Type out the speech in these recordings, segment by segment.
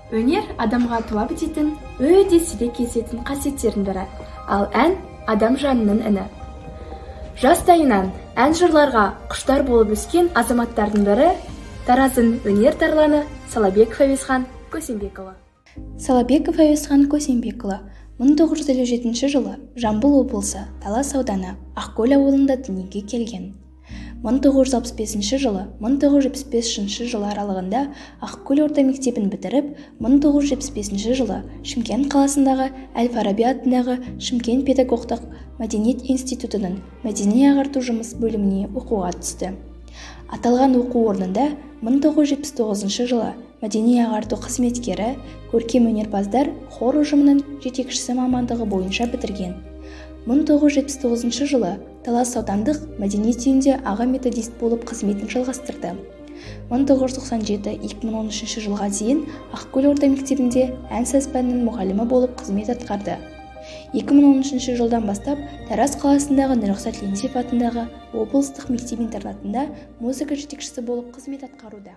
Өнер адамға туа бітетін, өте сирек кездесетін қасиеттердің бірі. Ал ән – адам жанының үні. Жастайынан ән жырларға құштар болып өскен азаматтардың бірі – Тараздың өнер тарланы Салабеков Әуезхан Көсембекұлы. Салабеков Әуезхан Көсембекұлы 1957 жылы Жамбыл облысы, Талас ауданы, Ақкөл ауылында дүниеге келген. 1965 жылы 1975 жылы аралығында Ақкөл орта мектебін бітіріп, 1975 жылы Шымкент қаласындағы әл-Фараби атындағы Шымкент педагогтық мәдениет институтының мәдени-ағарту жұмыс бөліміне оқуға түсті. Аталған оқу орнында 1979 жылы мәдени-ағарту қызметкері, көркем өнерпаздар хор ұжымының жетекшісі мамандығы бойынша бітірген. 1979 жылы Талас аудандық мәдениет үйінде аға методист болып қызметін жалғастырды. 1997-2013 жылға дейін Ақкөл орта мектебінде ән-саз пәнінің мұғалімі болып қызмет атқарды. 2013 жылдан бастап Тараз қаласындағы Нұрғиса Тілендиев атындағы облыстық мектеп-интернатында музыка жетекшісі болып қызмет атқаруда.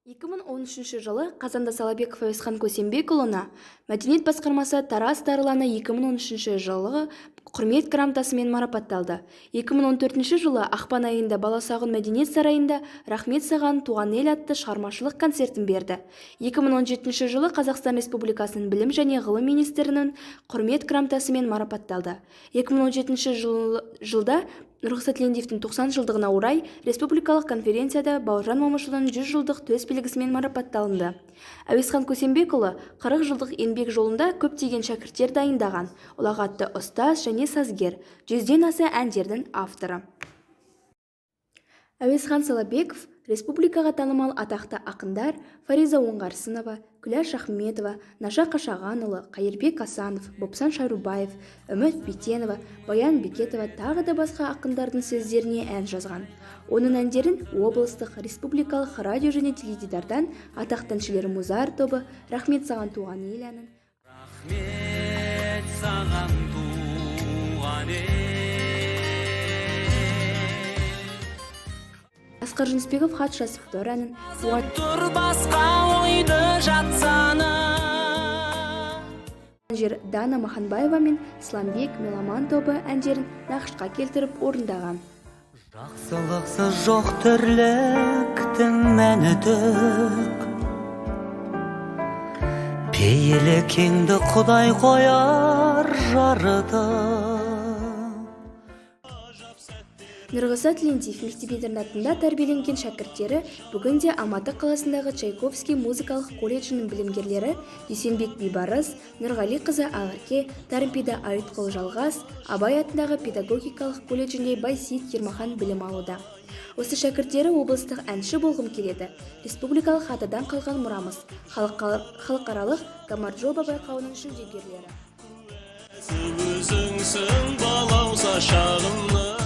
2013 жылы қазанда Салабеков Әуезхан Көсембекұлына мәдениет басқармасы «Тараз тарланы 2013 жылғы құрмет грамотасымен марапатталды. 2014 жылы ақпан айында Баласағұн мәдениет сарайында «Рахмет саған, туған ел» атты шығармашылық концертін берді. 2017 жылы Қазақстан Республикасының білім және ғылым министрінің құрмет грамотасымен марапатталды. 2017 жылда Нұрғиса Тілендиевтің 90 жылдығына орай республикалық конференцияда Бауыржан Момышұлының 100 жылдық төс белгісімен марапатталынды. Әуезхан Көсембекұлы 40 жылдық еңбек жолында көптеген шәкірттер дайындаған ұлағатты ұстаз және сазгер, 100-ден аса әндердің авторы. Әуезхан Салабеков республикаға танымал атақты ақындар Фариза Оңғарсынова, Күләш Ахметова, Наша Қашағанұлы, Қайырбек Асанов, Бопсан Шарубаев, Үміт Битенова, Баян Бекетова, тағы да басқа ақындардың сөздеріне ән жазған. Оның әндерін облыстық, республикалық радио және теледидардан атақты әншілер Музарт тобы «Рахмет саған, туған ел» әнін Рахмет саған, туған ел. Асқар Жүнісбеков «Хат жазып тұр» әнін, Туған Тұр басқа ойды жатсаны. жер, Дана Маханбаева мен Сламбек «Меломан» тобы әндерін нақышқа келтіріп орындаған. Жақсылықсыз жоқ тірліктің мәні түк. Пейілі кеңді Құдай қояр жарытып. Нұрғиса Тілендиев мектеп-интернатында тәрбиеленген шәкірттері бүгінде Алматы қаласындағы Чайковский музыкалық колледжінің білімгерлері Дүйсенбек Бейбарыс, Нұрғалиқызы Ақерке, Тарымпида Айтқұл Жалғас, Абай атындағы педагогикалық колледжінде Байсейіт Ермахан білім алуда. Осы шәкірттері облыстық «Әнші болғым келеді», республикалық «Атадан қалған мұрамыз», халықаралық «Гамарджоба» байқауының жүлдегерлері. Өзіңсің балауса шағымның.